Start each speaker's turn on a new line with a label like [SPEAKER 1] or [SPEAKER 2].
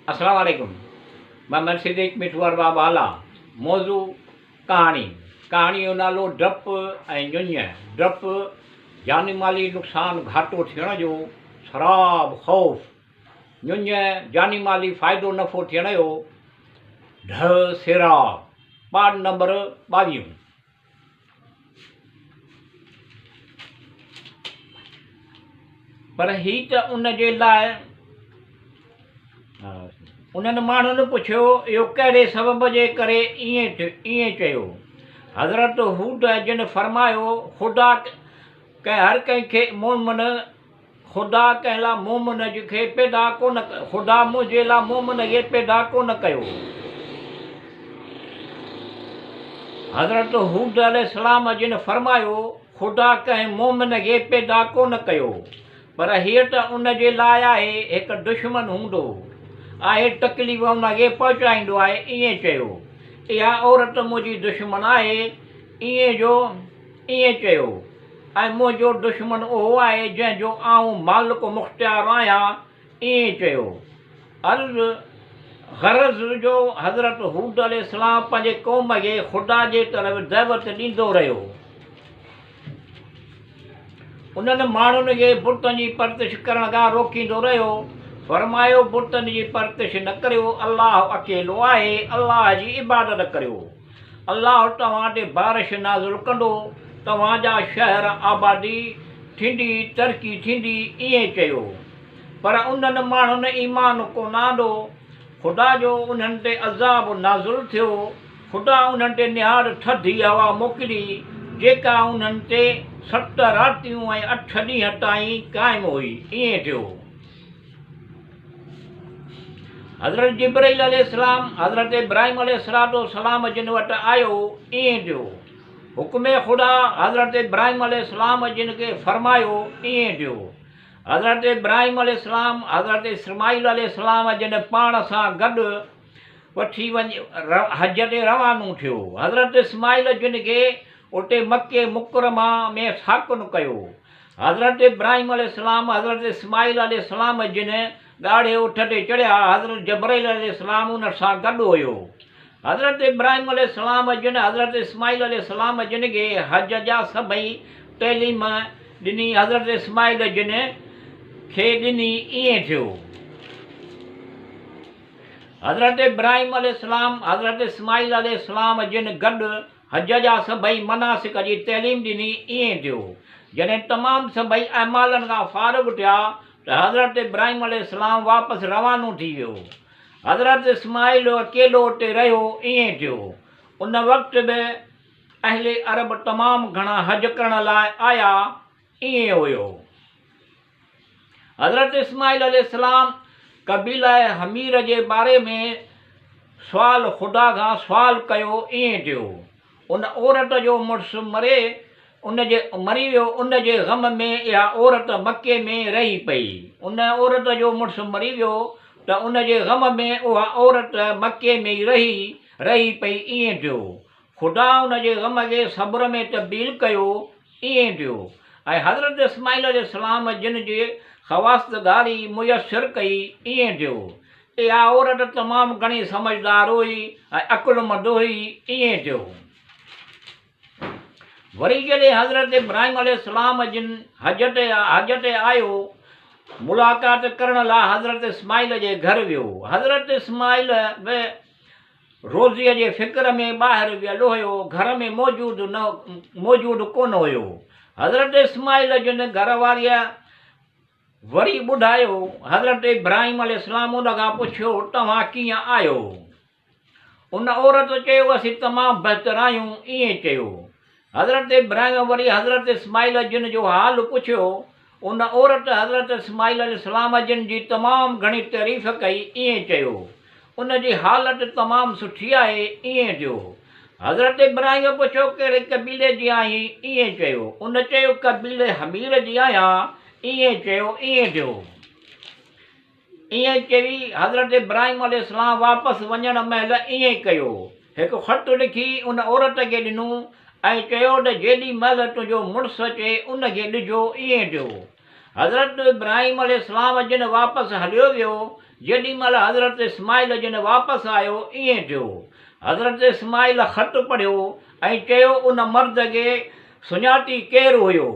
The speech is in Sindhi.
[SPEAKER 1] السلام عليڪم محمد صديق مٺو ارباب هالا موضوع ڪهاڻي ڪهاڻي جو نالو ڊپ ۽ ڃڃ ڊپ جاني مالي نقصان گهاٽو ٿيڻ جو سراب خوف ڃڃ جاني مالي فائدو نفعو ٿيڻ جو ڍء سيراب پارٽ نمبر ٻاويهون. پر هي ته ان جي لاء انهن ماڻهن پڇيو، اهو ڪهڙي سبب جي ڪري ائين چيو؟ حضرت هود جن فرمايو، خدا ڪنهن هر ڪنهن کي مؤمن خدا ڪنهن لاء مؤمن کي پيدا ڪونه خدا منهنجي لاء مؤمن کي پيدا ڪونه ڪيو. حضرت هود عليه السلام جن فرمايو، خدا ڪنهن مؤمن کي پيدا ڪونه ڪيو، پر هيء ته ان جي لاء آهي هڪ دشمن هوندو آهي تڪليف ان کي پهچائيندو آهي ائين چيو، اها عورت منهنجي دشمن آهي ائين جو ائين چيو. ۽ منهنجو دشمن اهو آهي جنهن جو آئون مالڪ مختيار آهيان، ائين چيو. عرض، غرض جو حضرت هود عليه السلام پنهنجي قوم کي خدا جي طرف دعوت ڏيندو رهيو. انهن ماڻهن کي بتن جي پرتش ڪرڻ کان روڪيندو رهيو. فرمايو، بتن جي پرتش نه ڪريو، الله اڪيلو آهي، الله جي عبادت ڪريو. الله توهان تي بارش نازل ڪندو، توهان جا شهر آبادي ٿيندي، ترقي ٿيندي، ائين چيو. پر انهن ماڻهن ايمان ڪونه آندو. خدا جو انهن تي عذاب نازل ٿيو. خدا انهن تي نهايت ٿڌي هوا موڪلي، جيڪا انهن تي ست راتيون ۽ اٺ ڏينهن تائين قائم هئي. ائين ٿيو. حضرت جبرئيل عليه السلام حضرت ابراهيم عليه الصلوة والسلام جن وٽ آيو، ائين ٿيو. حڪم خدا حضرت ابراهيم عليه السلام جن کي فرمايو، ائين ٿيو. حضرت ابراهيم عليه السلام حضرت اسماعيل عليه السلام جن پاڻ سان گڏ وٺي وڃي حج تي روانو ٿيو. حضرت اسماعيل جن کي اتي مڪي مڪرمه ۾ ساڪن ڪيو. حضرت ابراهيم عليه السلام حضرت اسماعيل عليه السلام جن ڳاڙهي اٺ تي چڙهيا، حضرت جبرئيل عليه السلام ان سان گڏ هيو. حضرت ابراهيم عليه السلام جن حضرت اسماعيل عليه السلام جن کي حج جا سڀئي تعليم ڏني، حضرت اسماعيل جن کي ڏني، ائين ٿيو. حضرت ابراهيم عليه السلام حضرت اسماعيل عليه السلام جن گڏ حج جا سڀئي مناسڪ جي تعليم ڏني، ائين ٿيو. جڏهن تمام سڀئي اعمالن کان فارغ ٿيا ته حضرت ابراهيم عليه السلام واپس روانو ٿي ويو. حضرت اسماعيل اڪيلو اتي رهيو، ائين ٿيو. ان وقت به اهل عرب تمام گهڻا حج ڪرڻ لاء آيا، ائين هيو. حضرت اسماعيل عليه السلام قبيله حمير جي باري ۾ سوال خدا کان سوال ڪيو ائين ٿيو ان عورت جو مڙس مري ان جي مري ويو ان جي غم ۾ اها عورت مڪي ۾ رهي پئي ان عورت جو مڙس مري ويو ته ان جي غم ۾ اها عورت مڪي ۾ ئي رهي رهي پئي ائين ٿيو خدا ان جي غم کي صبر ۾ تبديل ڪيو ائين ٿيو ۽ حضرت اسماعيل عليه السلام جن جي خواستگاري ميسر ڪئي ائين ٿيو. اها عورت تمام گهڻي سمجهدار هئي ۽ عقلمند هئي ائين ٿيو. وري جڏهن حضرت ابراهيم عليه السلام جن حج تي حج تي آيو ملاقات ڪرڻ لاء حضرت اسماعيل جي گهر ويو. حضرت اسماعيل به روزيء جي فڪر ۾ ٻاهر ويل هيو، گهر ۾ موجود نه موجود ڪونه هيو. حضرت اسماعيل جن گهر واريء وري ٻڌايو، حضرت ابراهيم عليه السلام ان کان پڇيو، توهان ڪيئن آهيو؟ ان عورت چيو، اسين تمام بهتر آهيون، ائين چيو. حضرت ابراهيم وري حضرت اسماعيل جن جو حال پڇيو، ان عورت حضرت اسماعيل عليه السلام جن جي تمام گهڻي تعريف ڪئي، ائين چيو، ان جي حالت تمام سٺي آهي، ائين ٿيو. حضرت ابراهيم پڇيو، ڪهڙي قبيلي جي آهين؟ ائين چيو. ان چيو، قبيلي حمير جي آهيان، ائين چيو، ائين ٿيو. ائين چئي حضرت ابراهيم عليه السلام واپس وڃڻ مهل ائين ڪيو. هڪ خط لکي ان عورت کي ڏنو ۽ چيو ته جيڏي مهل تنهنجو مڙس اچي ان کي ڏجو. ائين ٿيو. حضرت ابراهيم عليه السلام جن واپس هليو ويو. جيڏي مهل حضرت اسماعيل جن واپس آيو ائين ٿيو. حضرت اسماعيل خط پڙهيو ۽ چيو ان مرد کي سڃاتي ڪير هيو؟